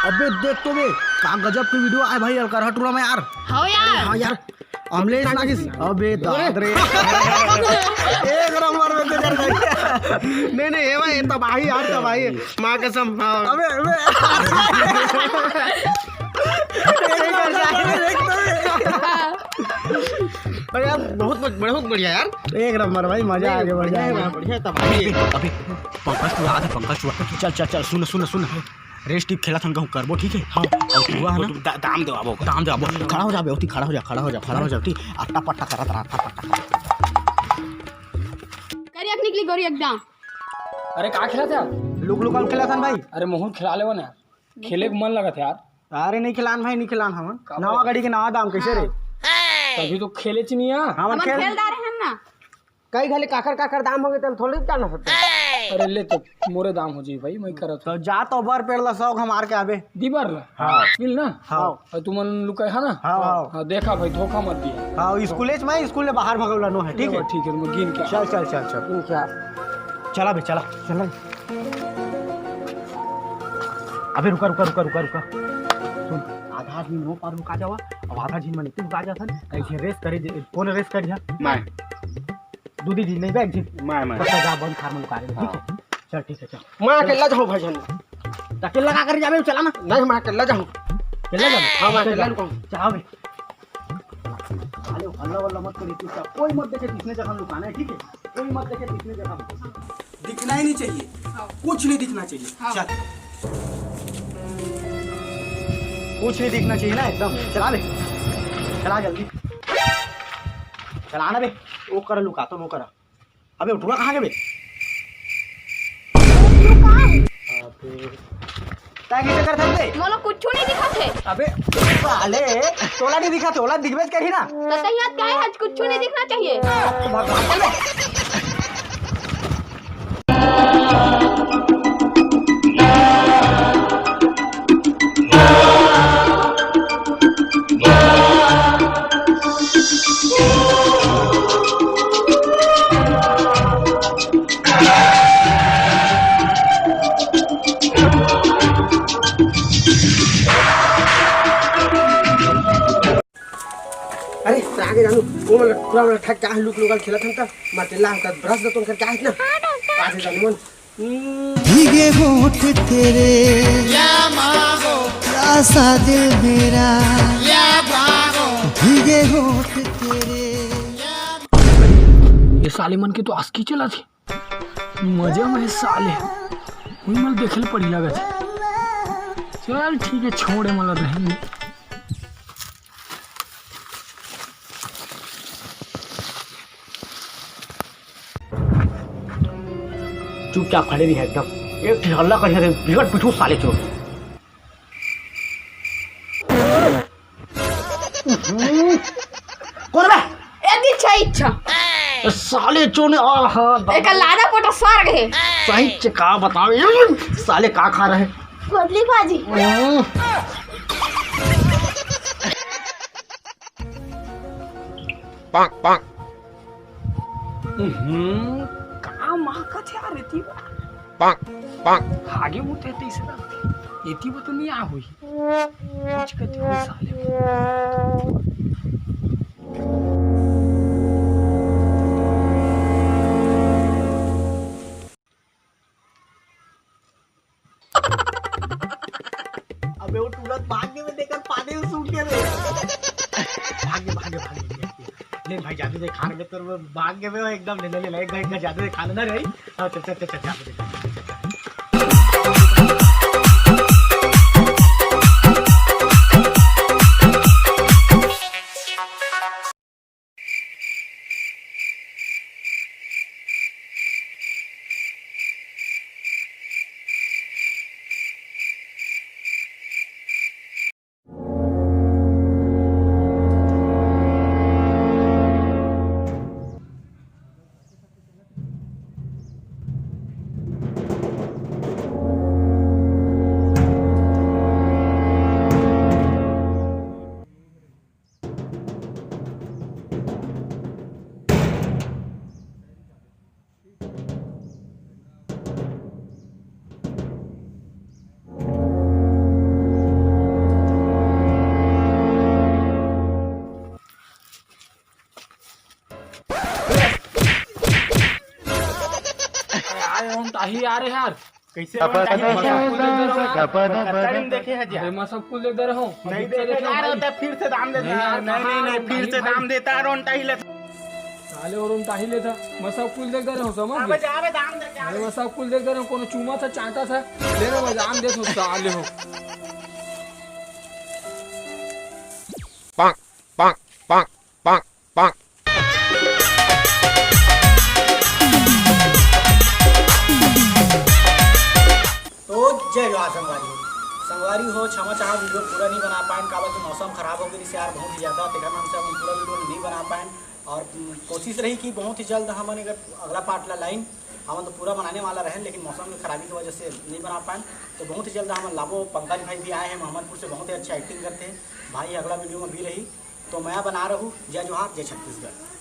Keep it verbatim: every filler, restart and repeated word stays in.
अबे देख तो बे, का गजब के वीडियो आए भाई अलकरहा टूरा में यार। हाँ यार। हाँ यार, अमलेश नागिस। अबे दाद रे। एक नंबर में तो कर भाई। नहीं, नहीं, ये भाई तबाही यार, तबाही। माँ कसम, हाँ। अबे, अबे। अरे यार, बहुत, बहुत, बहुत बढ़िया यार। एक नंबर भाई, मजा आ गया, मजा आ गया। बढ़िया, बढ़िया तबाही। अबे, पंकज टूरा आ गया, पंकज टूरा। चल, चल, चल, सुन, सुन, सुन। रेस टीप खेलत हन कहूँ करबो, ठीक है? हाँ। अउ टूरा है ना? दा-, दाम देवाबो। दाम देवाबो। खड़ा हो जा बे, ओती खड़ा हो जा, खड़ा हो जा, खड़ा हो जा, ओती अट्टा पट्टा करत रहा, अट्टा पट्टा। करिया निकली गोरी एकदम। अरे का खेलत हे यार? लुक लुकाऊ खेलत हन भाई। अरे मोहू ल खिला लेवन यार, खेले के मन लगत हे यार। अरे नहीं खिलान भाई, नहीं खिलान हमन। का नवा भाई? गाड़ी के नवा दाम कैसे रे? तभी तो खेले च नहीं यार। हमन हमन खेल खेल डारे हन ना। कई घले काकर काकर दाम हो गए, तेल थोड़ी जान सकते। अरे ले तो मोरे दाम हो जाई भाई, मैं करत हूँ। तो जा तो बर पेड़ ला सौ घमार के आबे। दी बार ला? हाँ। मिल ना? हाँ। अउ तुमन लुकाय हा ना? हाँ, हाँ। हाँ, देखा भाई, धोखा मत दिया। हाँ, स्कूले च मैं, स्कूल ले बाहर भगौला नो है, ठीक है? ठीक है, तुम गिन के। चल, चल, चल, चल। ठीक है। चला बे, चला, चला। अबे रुका, रुका, रुका, रुका, रुका। सुन, आधा आदमी नो पार रुका जावा, अब आधा झिन मन इतने रुका जाथन, ऐसे रेस करे, जे-, कौन रेस करिया? मैं। दू दी झिन नहीं बे, एक झिन। मैं, मैं। बस जा, बंद खार में लुका रहे, ठीक है? हाँ। चल, ठीक है, चल। मैं अकेला जाऊँ भाई जान। तो अकेला का करे जाबे, चला ना। नहीं, मैं अकेला जाऊँ। अकेला जाबे? हाँ, मैं चल अकेला जा। लुकाऊँ। चल, हाँ बे। अरे, हल्ला वल्ला मत करिए चुपचाप। कोई मत देखे, किसने जगह लुकाना है, ठीक है? कोई मत देखे, किसने जगह। दिखना ही नहीं चाहिए। हाँ। कुछ नहीं दिखना चाहिए। हाँ। चल। कुछ नहीं दिखना चाहिए ना एकदम। चला ले। चला जल्दी। चला ना बे। वो कर लुका, तो वो करा। अबे उठवा कहाँ के बे? तू कहाँ है? अबे। तै कैसे कर सकते? मोला कुछ नहीं दिखत है। अबे साले, तोला नहीं दिखत, ओला दिखबेच करही ना। तो तैयार क्या है? आज कुछ नहीं दिखना चाहिए। भगवान। अरे, आगे जानू, वो मतलब पूरा मतलब ठग क्या है, लुक लोकल खेलत हन त, मार टेल्ला हमका ब्रश दतोन करके आहिस ना। आगे जानू मन। भीगे होठ तेरे, प्यासा दिल मेरा, भीगे होठ तेरे। ये साले मन के तो आस्की चला थे। मजा में साले। उही मन देखे ल पड़ी लगत हे। चल ठीक है, छोड़, ए मन ल रहने दे। चुपचाप खड़े रही है एकदम। एक ठे हल्ला कर दे, बिगड़ पिटू साले चोर। कौन बे? ए दी छै इच्छा। ए, साले चोने, आहा, दा- एकर लादा पोटा स्वर्ग है। सही च का बतावे, साले का खा रहे? कोदली भाजी। हम्म। पाक, पाक। हम्म, का महकत हे यार, एती बा। पाक, पाक। आगे मुते तीसरा। एती बा तो नहीं आ हुई। कुछ कहती हुई साले। अबे वो तुरंत भाग के मैं देखकर पानी में सूख के रे। भाग के, भाग के, भाग के। ले भाई, जादू दिखा रहे तो वो भाग के मैं एकदम ले, ले, ले, एक घंटा जादू दिखा लेना रे। हाँ, चल, चल, चल, चल, जादू दिखा। ताही आ रे यार। कैसे रोन ताही देखे? कतरी में देखे है जा। अरे, मैं सब कुछ देख दे रहा हूँ। नहीं देखे यार, तो फिर से दाम देता। नहीं यार, नहीं, नहीं, नहीं, फिर से दाम देता है रोन ताही ले। साले हो रोन ताही लेता, मैं सब कुछ देख दे रहा हूँ, समझ अबे गए? जा बे, दाम दे जा। अरे, मैं सब कुछ देख दे रहा हूँ, कोनो चूमा था, चाटा था, ले रहा हूँ, दाम दे, साले हो। पाक, पाक, पाक, पाक, पाक। तो जय जोहार संगवारी हो। संगवारी हो, क्षमा चाहत, वीडियो पूरा नहीं बना पाएन, काबर कि मौसम खराब हो गई यार, बहुत ही ज्यादा, तेकर नाम से हम पूरा वीडियो नहीं बना पाएन। और, उम, कोशिश रही कि बहुत ही जल्द हमन अगर अगला पार्ट ला लाइन, हमन तो पूरा बनाने वाला रहेन, लेकिन मौसम के खराबी की वजह से नहीं बना पाएन। तो बहुत ही जल्द हमन लाबो। पंकज भाई भी आए हैं मोहम्मदपुर से, बहुत ही अच्छा एक्टिंग करते हैं भाई, अगला वीडियो में भी रही। तो मया बना रहू। जय जोहार, जय छत्तीसगढ़।